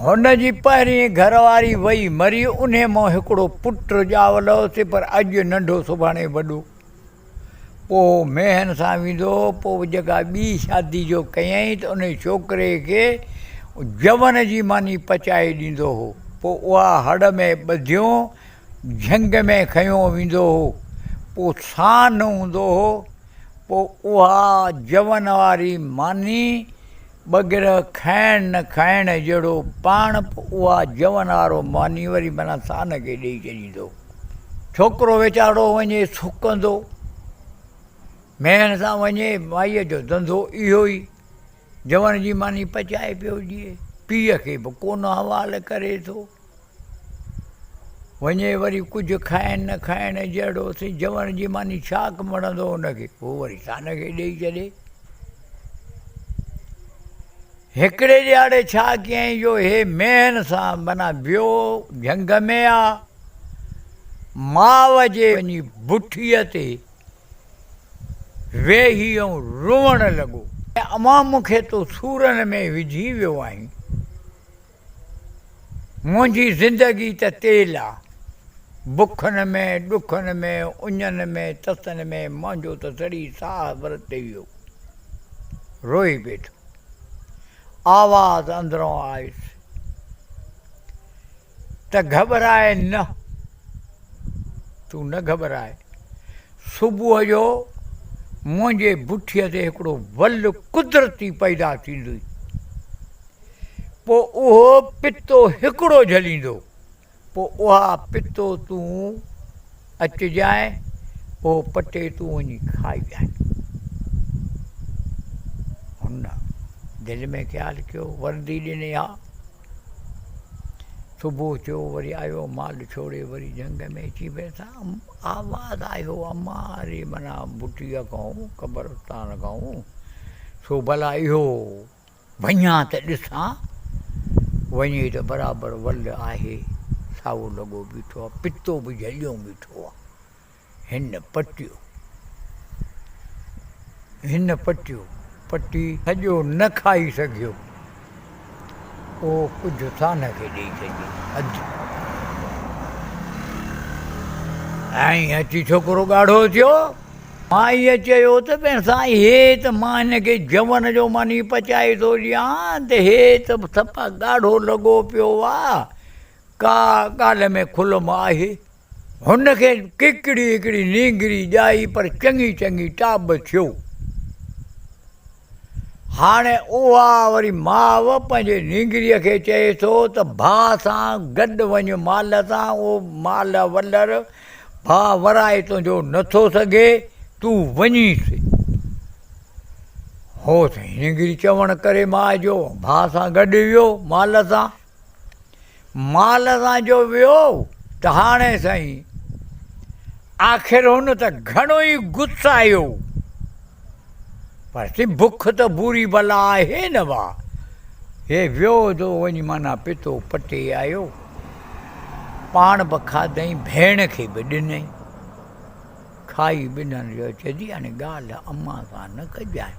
هن جي پهرين گهر واري وئي مري، انهيء مان هڪڙو پٽ ڄاول هوس، پر اڄ ننڍو سڀاڻي وڏو. پوء هو مينهن سان ويندو هو. پوء جيڪا ٻي شادي جو ڪيائين ته انهيء ڇوڪري کي جون جي ماني پچائي ڏيندو هو. پوء اها هڙ ۾ ٻڌيون جهنگ ۾ کنيو ويندو هو. پوء سان هوندو هو. پوء اها جون واري ماني ٻه گرهه کائڻ نه کائڻ جهڙو پاڻ به اها جون وارو ماني وري معنيٰ سان کي ڏيئي ڇڏيندو. ڇوڪرو ويچارو وڃي سڪندو. مينهن سان وڃي مائيء جو ڌنڌو اهو ئي جون جي ماني پچائي پيو ڏئي. پيء کي به ڪونه حوال ڪري ٿو. وڃي وري ڪجهه کائڻ نه کائڻ جهڙو سي جوڻ جي ماني ڇا مڙندو هن کي هو وري سان کي ڏيئي ڇڏي. هڪڙي ڏيهاڙي ڇا ڪيائين جو هي مينهن سان معنيٰ ويو جهنگ ۾ آ ماء جي وڃي بٺيء تي ويهي ۽ روئڻ لڳو. امان مون کي تون سورن ۾ وجهي ويو آهين. منهنجي زندگي ته تيل آ. بکن ۾، ڏکن ۾، اڃن ۾، تسن ۾ منهنجو ته سڙي ساهه ورتي ويو. روئي بيٺو. آواز اندران آيس ته گهٻراء نه. تون نه گهٻراء. صبح جو منهنجي بٺيء تي هڪڙو ول قدرتي پيدا ٿيندوئي. پوء اهو پتو هڪڙو جهليندو، پوء اها پتو تون اچجانء، اهو پٽي تون وڃي کائجانء. هن دل ۾ خيال ڪيو، وردي ڏني ها. صبح ٿيو، وري آيو، مال ڇوڙي وري جهنگ ۾ اچي ويس. آواز آيو، امان ري معنيٰ بٽيء کان، قبرستان کان، سو ڀلا اهو وڃان ته ڏسان، وڃي ته برابر ول آهي، سائو لڳو بيٺو آ، پتو به جهليو بيٺو آ. هن پٽيو، هن پٽيو، پٽي سڄو نه کائي سگهيو، اهو ڪجهه سانه کي ڏيئي ڇڏيائين، اڌ. ائين اچي ڇوڪرو ڳاڙهو ٿيو. مائيء چيو ته ڀيڻسان هي ته مان هن کي جون جو ماني پچائي ٿو ڏيان ته هي ته صفا ڳاڙهو لڳو پيو آ، ڪا ڳالهه ۾ کلم آهي. هن کي ڪڪڙي هڪڙي نينگري ڄائي پر چڱي چڱي ٽاب ٿيو. هاڻي اها وري ماء پنهنجي نينگريء کي چئي ٿو ته ڀاء سان گڏ وڃ مال سان، اهو مال ولر ڀاء ورائي تنهنجو نه ٿو سگهي، تون وڃيس. هو سائين نينگري چوڻ ڪري ماء جو ڀاء سان گڏ ويو مال سان. مال سان جو ويو ته هاڻي سائين آخر هن ته گهڻو ئي گسايو. پر سائين بک ته بري بلا آهي نه وا. هي ويو ته وڃي معنيٰ پتو پٽي آيو. پاڻ به کاڌائين ڀيڻ کي به ڏنائين. کائي ٻنهن جو چئجي هاڻي ڳالهه امان سان نه ڪجانء.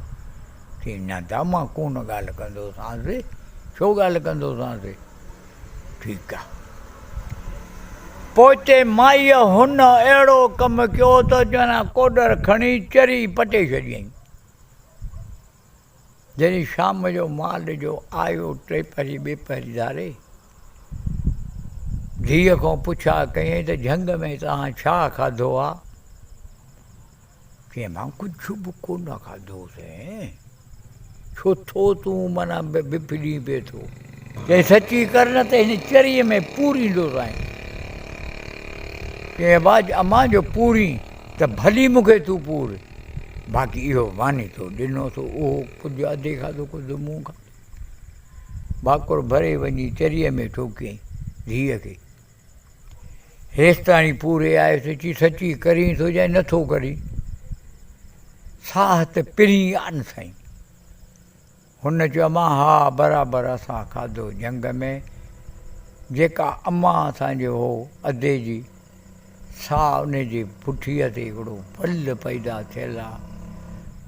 چيائين نه ته امان ڪونه ڳالهه ڪندوسانس. ڇو ڳالهه ڪندوسانس؟ ٺيڪ آ. پوئتي مائيء هن اهڙو ڪم ڪيو ته ڄڻ ڪوڏر کڻي چري پٽي ڇڏيائين. جڏهن شام جو مال جو آيو ٽيپهري ٻيپهري ڌاري، ڌيء کان پڇا ڪيائين ته جهنگ ۾ توهان ڇا کاڌو آ؟ چيائين مان ڪجهه به ڪونه کاڌوسين. ڇو ٿو تون معنيٰ بڦلين پئي ٿو؟ چيائين سچي ڪر نه ته هن چريء ۾ پوريندوسانء. چيائين ابا امان جو پورين ته ڀلي مون کي تون پور، باقي اهو ماني تو ڏنو سو اهو ڪجهه اڌي کاڌو ڪجهه مون کاڌو. ڀاڪر ڀري وڃي چريء ۾ ٺوڪيائين ڌيء کي. هيستاڻي پوري آيس، چي سچي ڪرين ٿو يا نٿو ڪرين؟ ساهه ته پرين آ نه سائين. هن چيو امان ها برابر اسان کاڌو جهنگ ۾، جيڪا امان اسان جي هو ادي جي سا ان جي پٺيء تي هڪڙو ول پيدا ٿيل آ.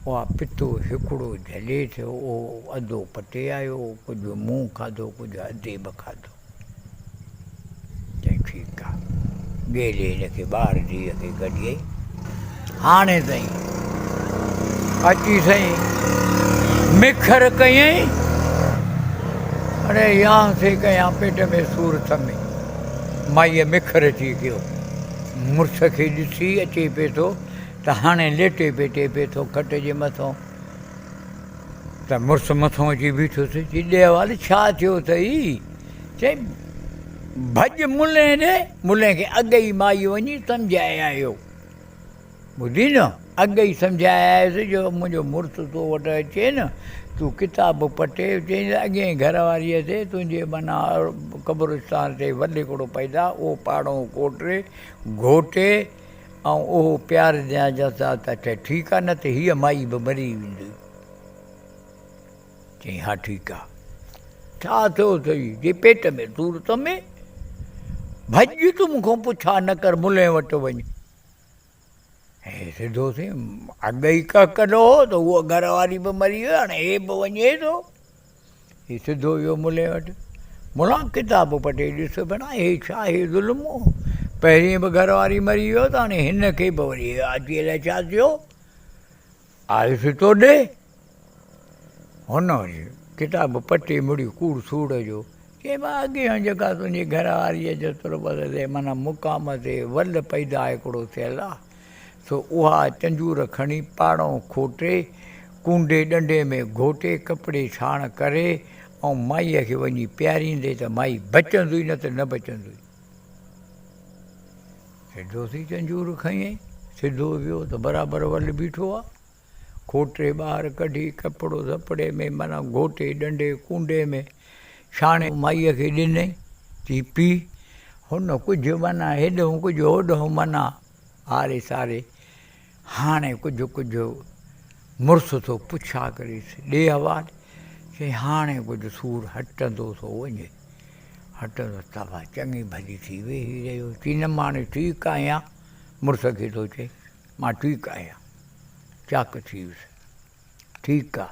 اها پتو هڪڙو جهلي ٿيو، اهو اڌو پٽي آيو، ڪجهه مون کاڌو، ڪجهه ادي به کاڌو. چيائين ٺيڪ آ. ٻيلي هن کي ٻاهر ڌيء کي ڪڍيائين. هاڻي سائين اچي سائين مکر ڪيائين. اڙي يان سي ڪيان پيٽ ۾ سور ٿمي. مائيء مکر ٿي ڪيو. مڙس کي ڏسي اچي پئي ٿو ته هاڻي ليٽي پيٽي پئي ٿو کٽ جي مٿون. ته مڙس مٿون اچي بيٺو ٿي. چي ڏي احوال ڇا ٿيو اٿئي؟ چئي ڀڄ ملين ڏي. ملين کي اڳ ئي مائي وڃي سمجهائي آيو. ٻڌي نه اڳ ئي سمجهائي آيس جو منهنجو مڙس تو وٽ اچي نه تون ڪتاب پٽي چئين ته اڳئين گهر واريء تي تنهنجي معنيٰ قبرستان تي ول هڪڙو پيدا اهو پاڙئون ڪوٽري گهوٽي ۽ اهو پيار ڏيان جا ته ٺيڪ آ نه ته هيء مائي به مري ويندي. چيائين ها ٺيڪ آ. ڇا ٿيو اٿئي جي پيٽ ۾ سور ٿمي؟ ڀڄ تون مون کان پڇا نه ڪر ملين وٽ وڃ. هي سڌو سين اڳ ئي ڪهڪندو هو ته هوء گهر واري به مري وئي هاڻي هي به وڃي ٿو. هي سڌو ويو ملين وٽ. ملان ڪتاب پٽي ڏس ڀيڻا هي ڇا هي ظلم هو. پهرين به گهر واري مري ويو ته هاڻي هن کي به وري اچي الائي ڇا ٿيو. آيس تو ڏي. هن وري ڪتاب پٽي مڙي ڪوڙ سوڙ جو چيائين مان اڳيان جيڪا تنهنجي گهر واريء جي تربت تي معنيٰ مقام تي ول پيدا هڪڙو ٿيل آ، سو اها چنجور کڻي پاڙئون کوٽي، ڪونڊي ڏنڊي ۾ گهوٽي، ڪپڙي ڇاڻ ڪري ۽ مائيء کي وڃي پياريندي ته مائي بچندوئي نه ته نه بچندوئي. سڌو ٿي چنجور کنيائين، سڌو ويو ته برابر ول بيٺو آ. کوٽي ٻاهر ڪڍي، ڪپڙو ڌپڙي ۾ معنيٰ گهوٽي ڏنڊي ڪونڊي ۾ ڇاڻي مائيء کي ڏنائين، چي پي. هن ڪجهه معنيٰ هيڏهون ڪجهه هوڏهون معنيٰ هاري ساري هاڻي ڪجهه ڪجهه مڙس ٿو پڇا ڪريس، ڏي حوال. چيائين هاڻي ڪجهه سور هٽندو ٿو وڃي. هٽندو صفا چڱي ڀلي ٿي ويهي رهيو. چي نه مان هاڻي ٺيڪ آهيان. مڙس کي ٿو چئي. مان ٺيڪ آهيان. چاڪ ٿي ويس. ٺيڪ آ.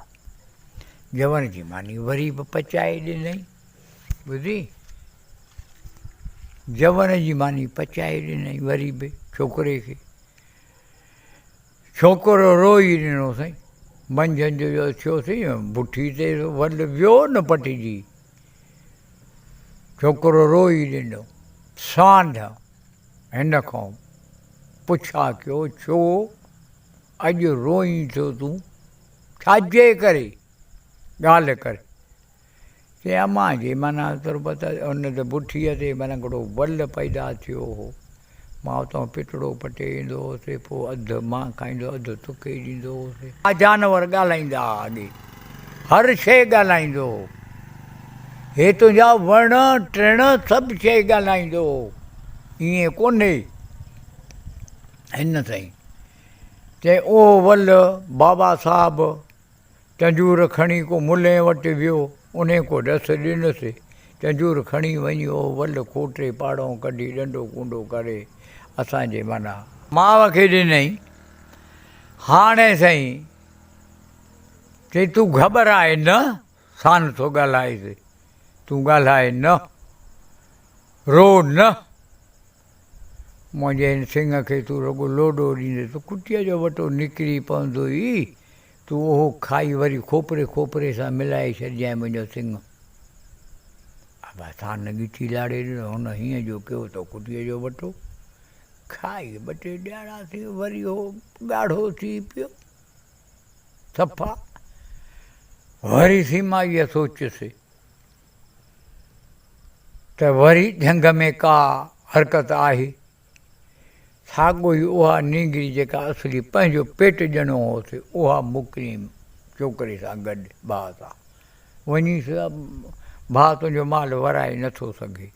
جوڻ جي ماني وري به پچائي ڏنائين. ٻڌي؟ جوڻ جي ماني پچائي ڏنائين وري به ڇوڪري کي. ڇوڪرو روئي ڏنو سائين. منجهند جو ٿيو سائين بٺي تي ول ويو نه پٽجي. ڇوڪرو روئي ڏنو. سانڍ هن کان پڇا ڪيو، ڇو اڄ روئين ٿو تون؟ ڇا جي ڪري؟ ڳالهه ڪر. چي امان جي معنيٰ تربت ان ته بٺيء تي معنيٰ هڪڙو ول پيدا ٿيو هو. مان اتان پٽڙو پٽي ايندو هوس، پوء اڌ مان کائيندو اڌ توکي ڏيندو هوس. جانور ڳالهائيندا ها اڳي. هر شيء ڳالهائيندو هو. هي تنهنجا وڻ ٽڻ سڀ شيء ڳالهائيندو هو. ائين ڪونهي. هن سائين چيائين اهو ول بابا صاحب چنجور کڻي ڪو ملين وٽ ويو، انهي ڪو ڏس ڏنس. چنجور کڻي وڃي اهو ول کوٽي پاڙئون ڪڍي ڏنڊو ڪونڊو ڪري اسان جي معنيٰ. ماء کي ڏنائين. هاڻي سائين چئي تون گهٻراء نه، سان ٿو ڳالهائيس، تون ڳالهاء نه، رو نه، منهنجي هن سڱ کي تون رڳو لوڏو ڏيندين ته ڪٽيء جو وٽو نڪري پوندو ئي، تون اهو کائي وري کوپري کوپري سان ملائي ڇڏجانء منهنجو سڱ. ابا سان ڳچي لاڙي ڏنو، هن هيئن جو ڪيو ته ڪٽيء جو وٽو کائي ٻه ٽي ڏهاڙا ٿي وري هو ڳاڙهو ٿي پيو. صفا وري سيمائيء سوچيس ته وري جهنگ ۾ ڪا حرڪت آهي. ساڳو ئي اها نينگري جيڪا اصلي پنهنجو پيٽ ڄڻيو هوس، اها موڪليم ڇوڪري سان گڏ ڀاء سان. وڃي ڀاء تنهنجو مال ورائي نٿو سگهي.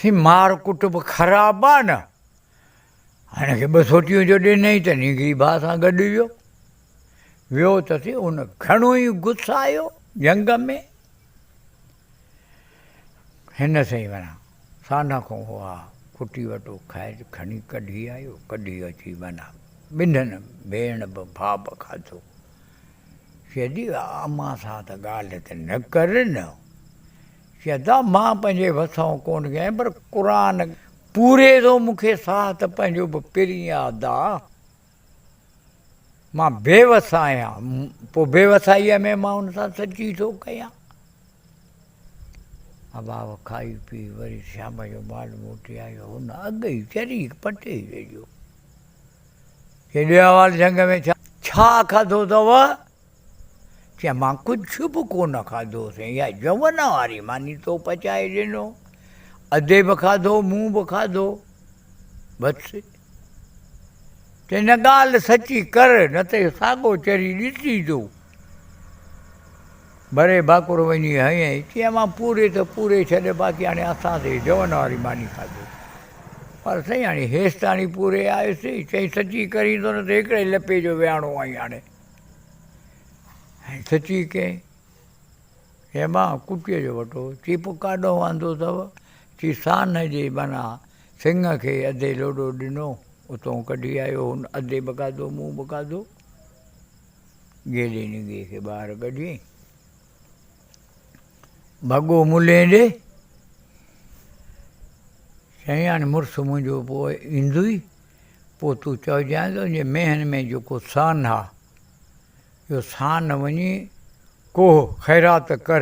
سي مار ڪٽ به خراب آ نه. هن کي ٻه سوٽيون جو ڏنائين ته نينگري ڀاء سان گڏ ويو. ويو ته سي ان گهڻو ئي گسايو جهنگ ۾. هن سائين معنيٰ سانڍا کان اها ڪٽي وٽو کائي کڻي ڪڍي آيو. ڪڍي اچي معنيٰ. ٻنهن ڀيڻ به ڀاء به کاڌو. چي ادي امان سان ته ڳالهه ته نه ڪر نه. چي ادا مان پنهنجي وسئون ڪونه ڪيائين پر قرآن پوري ٿو مون کي ساهه ته پنهنجو به پرين آ ادا. مان بيوس آهيان، پوء بيوسائيء ۾ مان ان سان سچي ٿو ڪيان. اباب کائي پي وري شام جو مال موٽي آيو. هن اڳ ئي چري پٽي ڇڏيو. چي ڏيو احوال جهنگ ۾ ڇا ڇا کاڌو اٿو؟ چي مان ڪجهه به ڪونه کاڌو سائين، اها جون واري ماني تو پچائي ڏنو. ادي به کاڌو، مون به کاڌو. بس. چي نه ڳالهه سچي ڪر، نه ته اهو ساڳو چري ڏسي ٿو. ڀري ڀاڪر وڃي هنيائين. چي امان پوري ته پوري ڇڏ، باقي هاڻي اسان ته جون واري ماني کاڌو. پر سائين هاڻي هيستاڻي پوري آيس. چئين سچي ڪرين ٿو نه ته هڪڙي لپي جو وياڻو آهين هاڻي. ۽ سچي ڪيائين. چي امان ڪٽيء جو وٽو. چي پوء ڪاڏهون آندو اٿو؟ چي سانهه جي معنيٰ سنگهه کي اڌي لوڏو ڏنو، اتئون ڪڍي آيو. هن اڌي به کاڌو، مون به کاڌو. گيلي نگي کي ٻاهر ڪڍيائين. ڀڳو ملين ڏي. چيائين هاڻي مڙس منهنجو پوء ايندوئي، پوء تون چئجانء ته ان جي مينهن ۾ جيڪو سان آ، اهو سان وڃي ڪوهه خيرات ڪر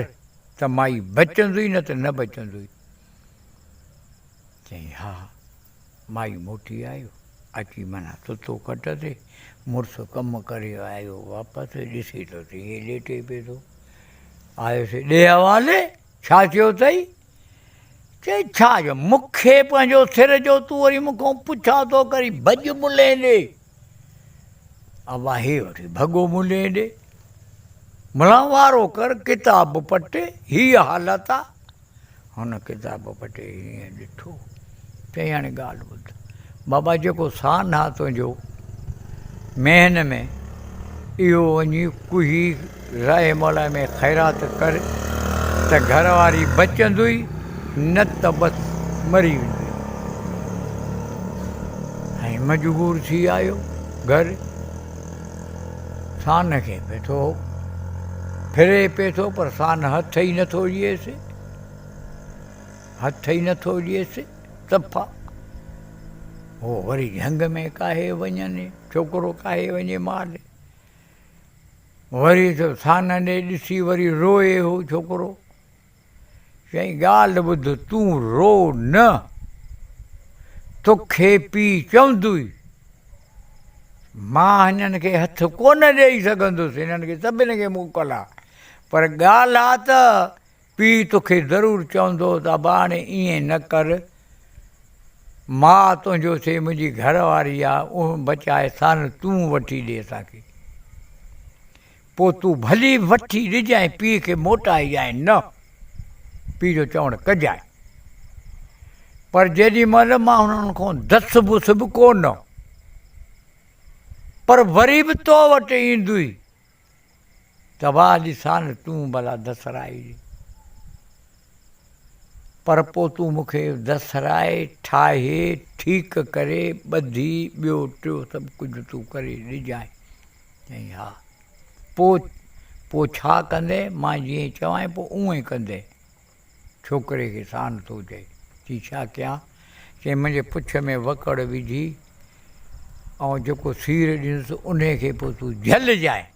ته مائي بچندوئي نه ته نه بچندوئي. چيائين ها. مائي موٽي آيو، اچي معنيٰ ستو کٽ تي، مڙس ڪم ڪري آيو واپس، ڏسي ٿو ته ائين ليٽي پئي ٿو. آيس ڏي حوالي، ڇا ٿيو اٿئي؟ چئي ڇا جو مون کي پنهنجو سر جو تون وري مون کان پڇا ٿو ڪرين، ڀڄ ملين ڏي. ابا هي وٺي ڀڳو ملين ڏي. ملان وارو ڪر ڪتاب پٽ، هيء حالت آ. هن ڪتاب پٽي هيئن ڏٺو، چيائين هاڻي ڳالهه ٻڌ، بابا جيڪو سان آ تنهنجو مينهن ۾، اهو وڃي ڪوهي راهي مولا ۾ خيرات ڪر ته گهر واري بچندوئي، نه ته بس مري ويندوئي. ۽ مجبور ٿي آيو گهر. سان کي پيٺو هو. ڦري پئي ٿو پر سان هٿ ئي نٿو ڏئيس. هٿ ئي نٿو ڏئيس. صفا هو وري جهنگ ۾ ڪاهي وڃن، ڇوڪرو ڪاهي وڃي مال. وري ته سان ڏي ڏسي وري روئي هو ڇوڪرو. چيائين، ڳالهه ٻڌ، تون رو نه، توکي پيء چوندوئي، مان هنن کي هٿ ڪونه ڏيئي سگهندس، هنن کي سڀن کي موڪل آ، پر ڳالهه آ ته پيء توکي ضرور چوندو ته ابا هاڻي ائين نه ڪر، ماء تنهنجو ٿئي منهنجي گهر واري آ، اهو بچائي سان تون وٺي ڏي اسان کي. پوء تون ڀلي وٺي ڏجانء پيء کي موٽائجانء نه، پيء جو چوڻ ڪجانء. پر جيڏي مهل مان هنن کان دس بس به ڪو نه، پر وري به تو وٽ ايندوئي ته واهه ڏسان تون ڀلا دسرائي ڏي. پر پوء تون مون کي دسرائي، ٺاهي، ٺيڪ ڪري، ٻڌي، ٻيو ٽيو سڀ ڪجهه تون ڪري ڏجانء. چيائين، ها. پوء، پوء ڇا ڪندين؟ مان جيئن چوانء پوء اونئن ئي ڪندين. ڇوڪري کي ساڻ ٿو چئي. چي، ڇا ڪيان؟ چيائين، منهنجي پڇ ۾ وڪڙ وجهي ۽ جيڪو سير ڏيندس انهيء کي پوء تون جهلجانء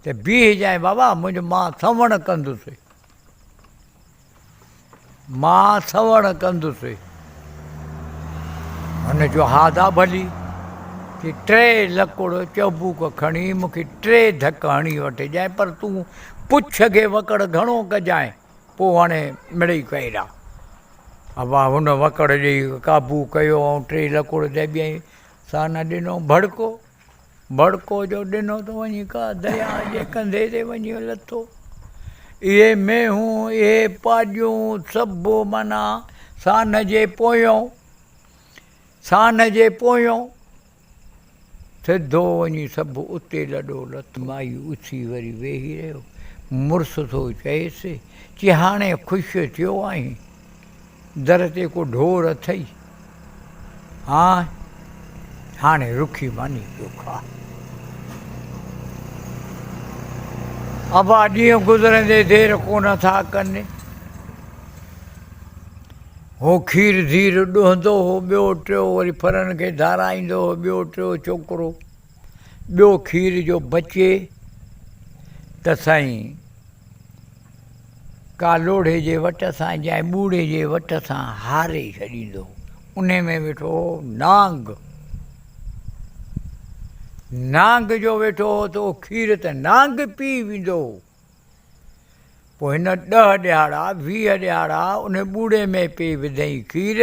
ته بيهجانء بابا، منهنجو مان سنوڻ ڪندس. مان سوڻ ڪندس. هن چيو، ها دا ڀلي. چي، ٽي لڪڙ چؤبوڪ کڻي مون کي ٽي ڌڪ هڻي وٺجانء، پر تون پڇ کي وڪڙ گهڻو ڪجانء، پوء هاڻي مڙئي ڪئيرا. ابا هن وڪڙ ڏيئي قابو ڪيو ۽ ٽي لڪڙ دٻيائين، سا نه ڏنو ڀڙڪو. ڀڙڪو جو ڏنو ته وڃي ڪا درياء جي ڪنڌي تي وڃي لٿو. اهي مينهون، اهي پاڄيون سڀ معنيٰ سانهه جي پويون، سانهه جي پويون سڌو وڃي سڀ اتي لڏو لٿو. مائي اٿي وري ويهي رهيو. مڙس ٿو چئيس، چي هاڻي خوش ٿيو آهين؟ در تي ڪو ڍور اٿئي؟ هان، هاڻي رکي ماني پيو کاء. ابا ڏينهن گذرندي دير ڪونه ٿا ڪن. هو کير ڌير ڏهندو هو، ٻيو ٽيو وري ڦرن کي ڌارائيندو هو، ٻيو ٽيو ڇوڪرو ٻيو کير جو بچي ته سائين ڪا لوڙهي جي وٽ سان يا ٻوڙي جي وٽ سان هاري ڇڏيندو هو. انهي ۾ ويٺو هو نانگ. نانگ جو ويٺو هو ته اهو کير ته نانگ پي ويندو هو. پوء هن ڏهه ڏهاڙا، 20 ڏهاڙا انهي ٻوڙي ۾ پئي وڌئين کير.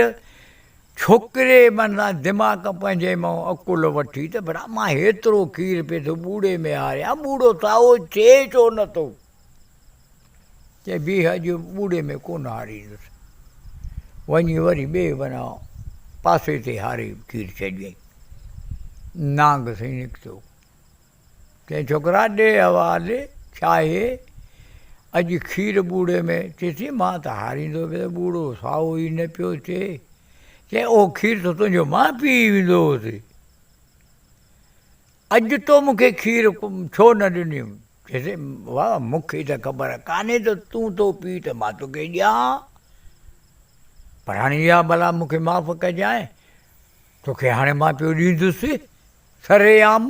ڇوڪري معنيٰ دماغ پنهنجي مان عقل وٺي ته ڀلا مان هيترو کير پئي ٿو ٻوڙي ۾ هاريان، ٻوڙو سائو ٿئي ڇو نه ٿو؟ چئي بيهه اڄ ٻوڙي ۾ ڪونه هاريندس. وڃي وري ٻئي معنيٰ پاسي تي هاري کير ڇڏيائين. نانگ سائين نڪتو. چيائين ڇوڪرا ڏي حوال ڇاهي اڄ کير ٻوڙي ۾؟ چيس مان ته هاريندو پيس ٻوڙو سائو ئي نه پيو ٿئي. چيائين اهو کير ته تنهنجو مان پي ويندو هوس. اڄ تو مون کي کير ڇو نه ڏنيم؟ چيس بابا مون کي ته خبر ڪانهي ته تون ٿو پي ته مان توکي ڏيان. پر هاڻي اها ڀلا مون کي معاف ڪجانء توکي هاڻي مان پيو ڏيندس. سرعام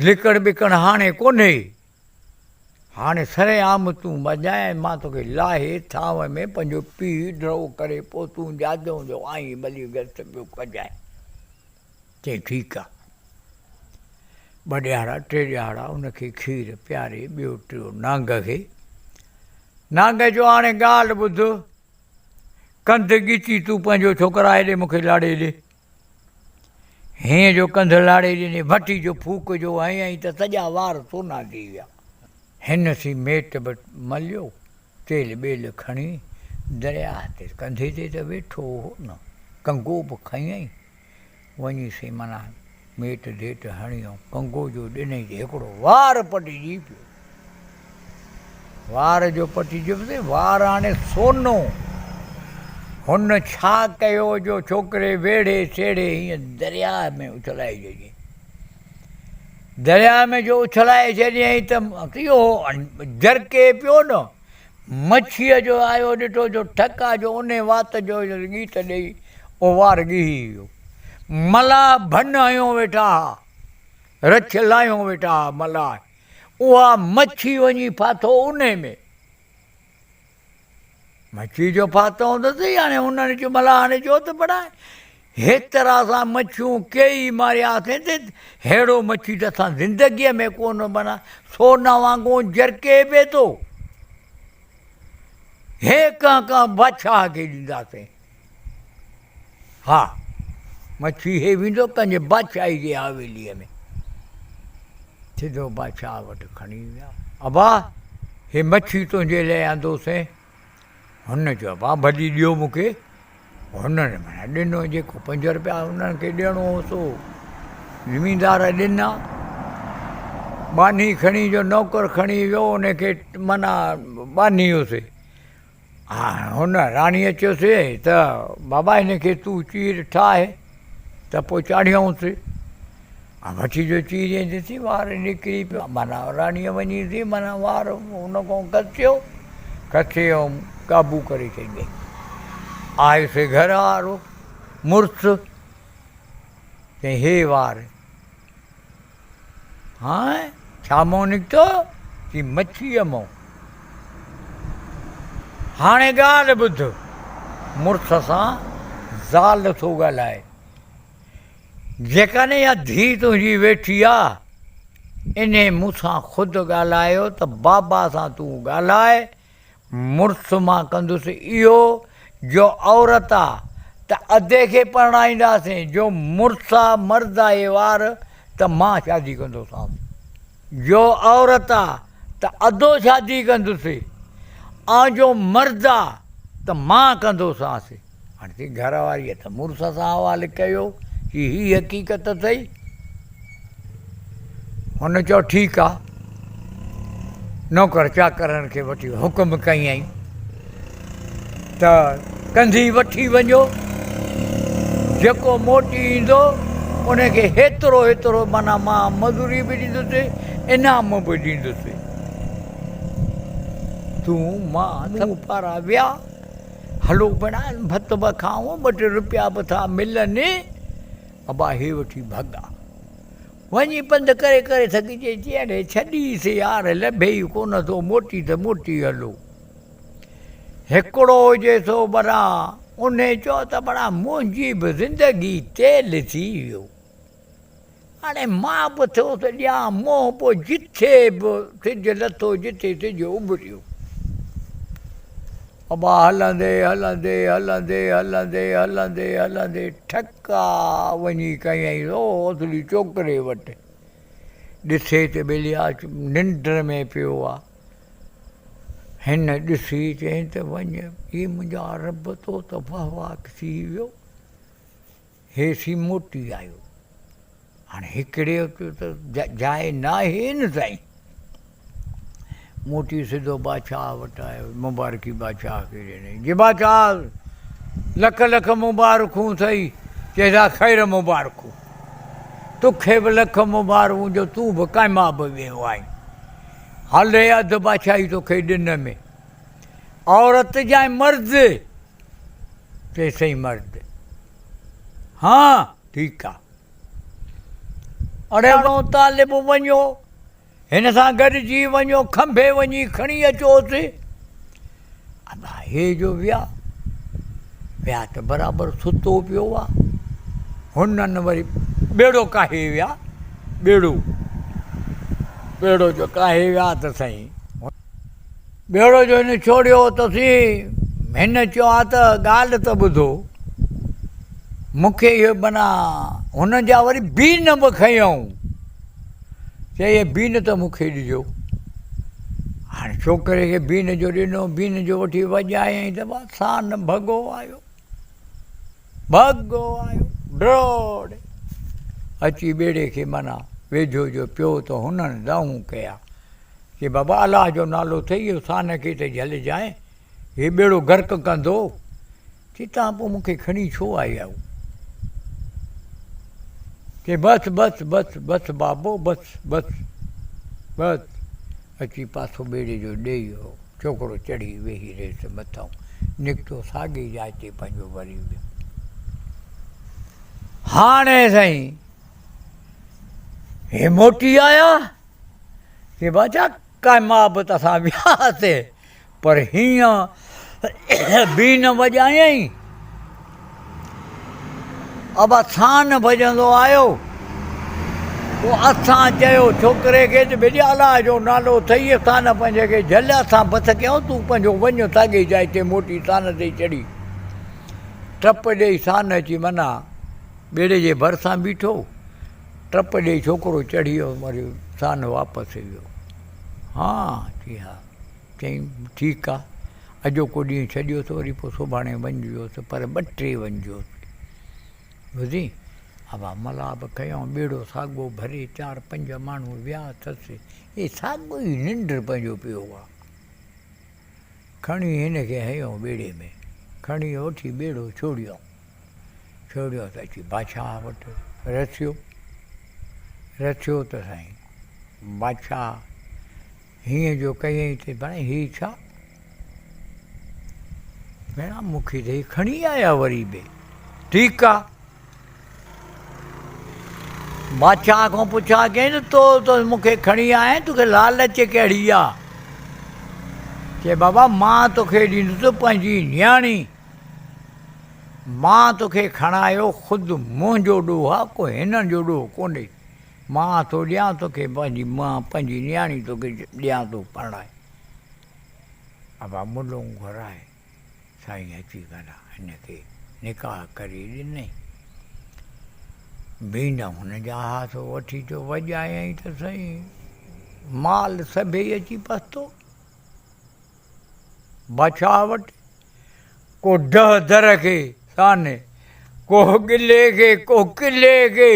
لڪڻ ٻڪڻ هاڻي ڪونهي. هاڻي سرعام تون مڄائين مان توکي لاهي ٿانء ۾ پنهنجو پيء ڊرو ڪري پوء تون جادئون جو آهين ڀلي گس پيو ڪجانء. چيائين ٺيڪ آ. ٻه ڏهاڙا ٽي ڏهاڙا ان کي کير پياري ٻيو ٽيو نانگ کي. نانگ چيو هاڻي ڳالهه ٻڌ ڪنڌ ڳچي تون پنهنجو ڇوڪرا هيڏي مون کي لاڙي ڏي. هينئن جو ڪنڌ لاڙي ڏني، ڀٽي جو ڦوڪ جو هنيائين ته سڄا وار سونا ٿي ويا. هن سين ميٽ به مليو، تيل ٻيل کڻي درياهه تي ڪنڌي تي ته ويٺو هو نه، ڪنگو به کنيائين، وڃي سين معنيٰ ميٽ ڌيٽ هڻي ۽ ڪنگو جو ڏنئي ته هڪڙو وار پٽجي پيو. وار جو پٽجي پيو ته وار هاڻي سونو. هن ڇا ڪيو جو ڇوڪري ويڙهي سيڙهي هيئن درياهه ۾ اڇلائي ڇڏيائين. درياهه ۾ جو اڇلائي ڇڏيائين ته اهو جرڪي پيو نه. مڇيء جو آيو ڏٺو جو ٺڪا جو انهي وات جو ڳيت ڏيئي اهو وار ڳيهي ويو. ملاح ڀن هنيو ويٺا ها. رڇ لاهيو ويٺا ها ملاح. اها مڇي وڃي ڦاٿو انهي ۾. مڇي جو ڦاٿو هوندس هاڻي انهن چيو ملاحن چيو ته بڙا هيترا اسان مڇيون ڪيئي مارياسين ته ههڙو مڇي ته اسان زندگيء ۾ ڪونه بنا سون وانگون جرڪي پئي ٿو هي ڪنهن ڪنهن بادشاهه کي ڏينداسين ها مڇي هي ويندو ڪنهن جي بادشاهي جي حويليء ۾ سڌو بادشاهه وٽ کڻي ويا ابا هي مڇي تنهنجي لاء آندوسين هن چيو ابا ڀلي ڏيو مون کي. هنن معنيٰ ڏنو جيڪو پنج رپيا هنن کي ڏيڻو هو سو زميندار ڏنا. ٻانهي کڻي جو نوڪر کڻي ويو ان کي معنيٰ ٻانهي هيس. هن راڻيء چيس ته بابا هن کي تون چير ٺاهه ته پوء چاڙهيائونس. وٺي جو چيريائين ڏسي وار نڪري پيو. معنيٰ راڻيء وڃي ٿي معنيٰ وار هن کان کسيو، کسي ۽ قابو ڪري ڇڏيائين. آيس گهر وارو مڙس، چيائين هي وار هانء ڇا مئو نڪتو؟ چي مڇيء مئو. هاڻي ڳالهه ٻڌ، مڙس سان زال ٿو ڳالهائي. جيڪڏهن اها ڌيء تنهنجي ويٺي آ، انهي مون سان خود ڳالهايو ته بابا سان تون ڳالهاء، مڙس مان ڪندس اهو جو عورت آ ته ادي کي پرڻائينداسين، جو مڙس آ مرد آهي وار ته مان شادي ڪندوسانس، جو عورت آ ته ادو شادي ڪندس ۽ جو مرد آ ته مان ڪندوسانس. هاڻي ٿي گهر واريء ته مڙس سان حوالي ڪيو، چي هي حقيقت اٿئي؟ هن چيو ٺيڪ آ. نوڪر چاڪرن کي وٺي حڪم ڪيائين ته ڪنڌي وٺي وڃو. جيڪو موٽي ايندو ان کي هيترو هيترو معنيٰ مان مزوري به ڏيندس انعام به ڏيندس. تون مان مون پارا ويا هلو ڀيڻا ڀت به کائون ٻه ٽي روپيا به ٿا ملن. ابا هي وٺي ڀڳا. وڃي پنڌ ڪري ڪري ٿڪجي چي اڙي ڇڏيس يار لڀي ئي ڪونه ٿو موٽي ته موٽي هلو. هڪڙو هجي سو برا انهي چيو ته برا منهنجي به زندگي تيل ٿي ويو. هاڻي مان به ٿيو ته ڏيان منهن پوء جٿي به سج لٿو جٿي سج اڀريو. ابا هلندي هلندي هلندي هلندي هلندي هلندي ٺڪا وڃي ڪيائين سو اصلي چوڪري وٽ. ڏسي ته ٻيلي آ ننڊ ۾ پيو آ. هن ڏسي چيائين ته وڃ اي منهنجا رب تو ته واهه واهه ٿي ويو. هيسين موٽي آيو. هاڻي هڪڙي اتي ته جاء ناهي نه سائين. موٽي سڌو بادشاهه وٽ آيو، مبارڪي بادشاهه کي ڏني. جي بادشاهه لک لک مبارڪون اٿئي. چيس ها خير مبارڪون. توکي به لک مبارڪون جو تون به ڪامياب ويو آهين. هل هي اڌ بادشاهي توکي ڏن ۾. عورت جانء مرد. چيس سائين مرد. ها ٺيڪ آ. اڙي طالب وڃو هن سان گڏجي وڃو کنڀي وڃي کڻي اچوس. ابا هي جو ويا ويا ته برابر ستو پيو آ. هنن وري ٻيڙو ڪاهي ويا ٻيڙو ٻيڙو جو ڪاهي ويا ته سائين ٻيڙو جو هن ڇوڙيو ته سين هن چيو آ ته ڳالهه ته ٻڌو مون کي اهو معنيٰ هن جا وري بين به کنيائون چي اهي بين ته مون کي ڏجو هاڻي ڇوڪري کي بين جو ڏنو بين جو وٺي وڄايائين ته سان ڀڳو آيو ڀڳو آيو ڊوڙ اچي ٻيڙي کي معنيٰ ويجهو جو پيو ته هنن دانهون ڪيا چي بابا الله جو نالو اٿئي اهو سان کي ته جهلجانء، هي ٻيڙو غرق ڪندو. چي توهان پوء مون کي کڻي ڇو آيا آهيو؟ چي بس بس بس بس بابو بس بس بس. اچي پاسو ٻيڙي جو ڏيئي ويو. ڇوڪرو چڙهي ويهي رهيس مٿئون نڪتو ساڳي جاء تي پنهنجو وري ويو. هاڻي سائين هي موٽي آيا. چي بادشاهه ڪامياب ته اسان وياسي پر هيئن به نه وڄايائين. ابا سان ڀڄندو آيو. پوء اسان چيو ڇوڪري کي ته ڀيڄ الله جو نالو اٿئي سان پنهنجي کي جهل اسان بس ڪيون تون پنهنجو وڃ ساڳي جاء تي موٽي سان تي چڙهي ٽپ ڏيئي سان اچي منا ٻيڙي جي ڀرسان بيٺو. ٽپ ڏيئي ڇوڪرو چڙهي ويو وري سان واپس ويو. ها چي ها. چيائين ٺيڪ آ اڄوڪو ڏينهن ڇڏيوس وري پوء سڀاڻي وڃجوس پر ٻه ٽي وڃجوس. ٻڌي ابا ملاح به کنيو ٻيڙو ساڳو ڀري چار پنج ماڻهو ويا اٿس هي ساڳو ئي ننڊ پنهنجو پيو آ. کڻي هن کي هنيو ٻيڙي ۾، کڻي وٺي ٻيڙو ڇوڙيو. ڇوڙيو ته اچي بادشاهه وٽ رسيو. رسيو ته سائين بادشاهه هيئن جو ڪيائين ته ڀاڻي هي ڇا؟ ڀيڻا مون کي ته هي کڻي آيا وري به. ٺيڪ آ. بادشاهه کان پڇا ڪيائين ته تو ته مون کي کڻي آيا آهين، توکي لالچ ڪهڙي آ؟ چي بابا مان توکي ڏيندس پنهنجي نياڻي. مان توکي کڻايو خود منهنجو ڏوهه آ، ڪو هنن جو ڏوهه ڪونهي. مان ٿو ڏيان توکي پنهنجي مان پنهنجي نياڻي توکي ڏيان ٿو پرڻائي. ابا ملون گهرائي سائين اچي معنيٰ هن کي نڪاح ڪري ڏنائين. بينڊ هن جا ها سو وٺي جو وڄايائين ته سائين مال سڀيئي اچي پهتو بادشاهه وٽ. ڪو ڊهه در کي سانحي، ڪو ڳلي کي، ڪو قلعي کي.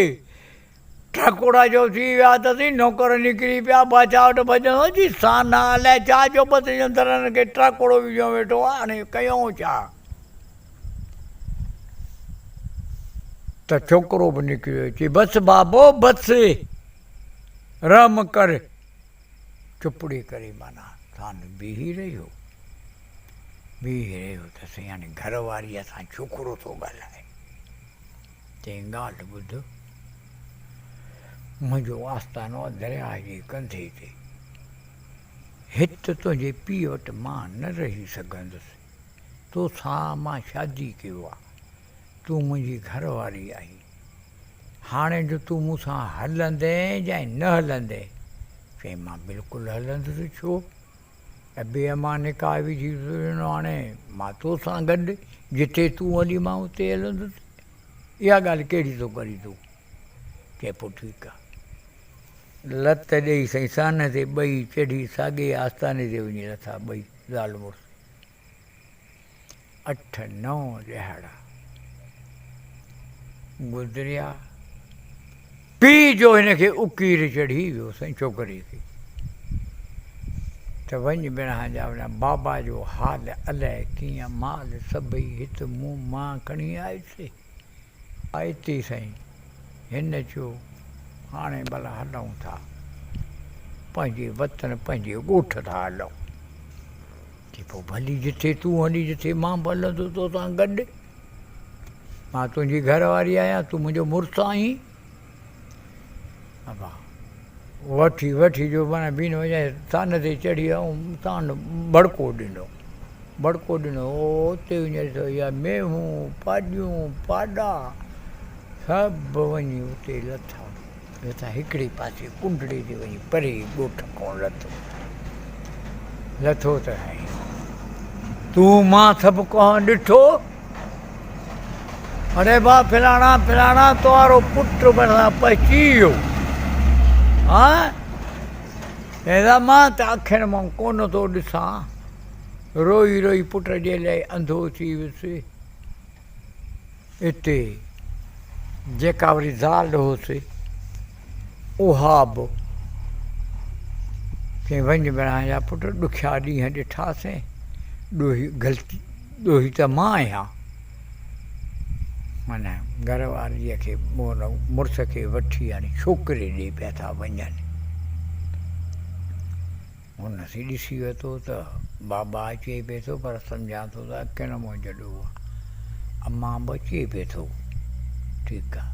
ٺڪوڙا جو ٿي ويا ته سين نوڪر نڪري پيا بادشاهه وٽ ڀڄندو جي سانحا الائي ڇا جو بس انهن درن کي ٽاڪوڙو وجهيو ويٺو آهي هاڻي ڪيون ڇا؟ ته ڇوڪرو به نڪري ويو، چي بس بابو بس، رحم ڪر. چپڙي ڪري معنيٰ ٿان بيهي رهيو. بيهي رهيو ته سائين هاڻي گهر واريء سان ڇوڪرو ٿو ڳالهائي. چيائين ڳالهه ٻڌ، منهنجو آستانو آ درياهه جي ڪنڌي تي. هت تنهنجي پيء وٽ مان نه رهي سگهندس. توسان مان شادي ڪيو آ. تون منهنجي گهر واري آهين. هاڻي جو تون مون سان هلندين يا نه هلندين؟ چيائين مان بلڪل هلندس ڇو؟ ابي امان نڪاح وجهي ڏنو هاڻي مان تو سان گڏ جتي تون هلين مان اتي هلندس. اها ڳالهه ڪهڙي ٿو ڪرين تون؟ چئي پوء ٺيڪ آ. لت ڏيئي سائين سانهه تي ٻئي چڙهي ساڳئي آستاني تي وڃي لٿا ٻئي زال مڙس. اٺ نو ڏهاڙا گذريا. پيء جو هن کي اڪير چڙهي ويو سائين ڇوڪري کي ته وڃ بڻان جا وڃان بابا جو حال الائي ڪيئن مال سڀئي هت مون مان کڻي آيس. اتي سائين هن چيو هاڻي ڀلا هلون ٿا پنهنجي وطن پنهنجي ڳوٺ ٿا هلون. چي پوء ڀلي جٿي تون هلين جٿي مان به هلندس توسان گڏ. مان تنهنجي گهر واري آهيان تون منهنجو مڙس آهين. ابا وٺي وٺي جو معنيٰ بين وڃائي ٿان تي چڙهي ۽ ٿان ڀڙڪو ڏنو. ڀڙڪو ڏنو اتي وڃي ڏٺو اها مينهون پاڏيون پاڏا سڀ وڃي اتي لٿا. لٿا هڪڙي پاسي ڪنڊڙي تي وڃي پري ڳوٺ کان لٿو. لٿو ته سائين تون مان سڀ ڪنهن ڏٺو. اڙي با فلاڻا فلاڻا توهارو پٽ مٿان پهچي ويو. ها چيائين مان ته اکين مان ڪونه ٿو ڏسان. روئي روئي پٽ جي لاء انڌو ٿي ويس. اتي جيڪا وري زال هئس اها به چيائين وڃ ڀيڻا جا پٽ ڏکيا ڏينهن ڏٺاسين ڏوهي غلطي ڏوهي ته مان آهيان معنيٰ گهر واريء کي مڙس کي وٺي هاڻي ڇوڪري ڏي پيا ٿا وڃن. هن سين ڏسي ورتو ته بابا اچي پئي ٿو پر سمجهان ٿو ته اکين مان جڏو آ. امان به اچي پئي ٿو. ٺيڪ آ.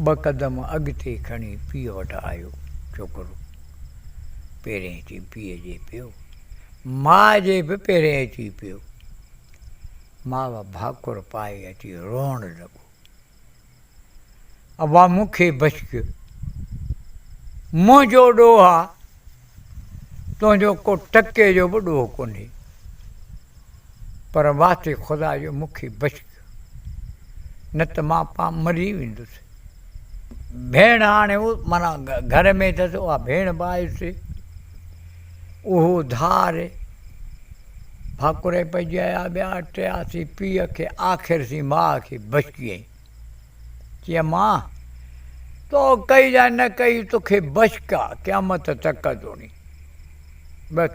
ٻه قدم اڳتي کڻي پيء وٽ آيو ڇوڪرو. پيرين اچي پيء جي پيو. ماء جي به پيرين اچي پيو. ماء ڀاڪر پائي اچي روئڻ لڳو. ابا مون کي بخش، منهنجو ڏوهه آ، تنهنجو ڪو ٽڪي جو به ڏوهه ڪونهي، پر واسطي خدا جو مون کي بخش، نه ته مان پاڻ مري ويندس. ڀيڻ هاڻي معنيٰ گهر ۾ اٿس، اها ڀيڻ به آيس، اهو ڌار ڀاڪري پئجي آيا، ٻيا ٽيا سين پيء کي آخر سين ماء کي بخشيائين. چيائين ماء تو ڪئي يا نه ڪئي توکي بخش آ، قيامت تڪ توڻي. بس.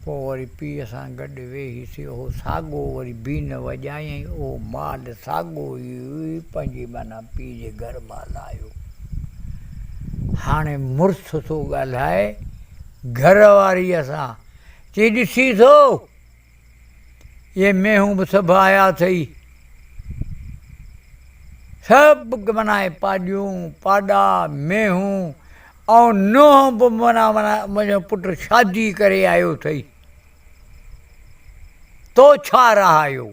پوء وري پيء سان گڏ ويهي سي اهو ساڳو وري بين وڄايائين، اهو مال ساڳو ئي پنهنجي معنيٰ پيء جي گهر مان لايو. هاڻي مڙس ٿو ڳالهائي گهر واريء سان، چي ڏسين ٿو، اهي مينهون به سڀ آيا اٿئي. سڀ معنيٰ پاڏيون، پاڏا، مينهون ۽ نونهن به معنيٰ منهنجو پٽ شادي ڪري آيو اٿئي. تو ڇا رهايو؟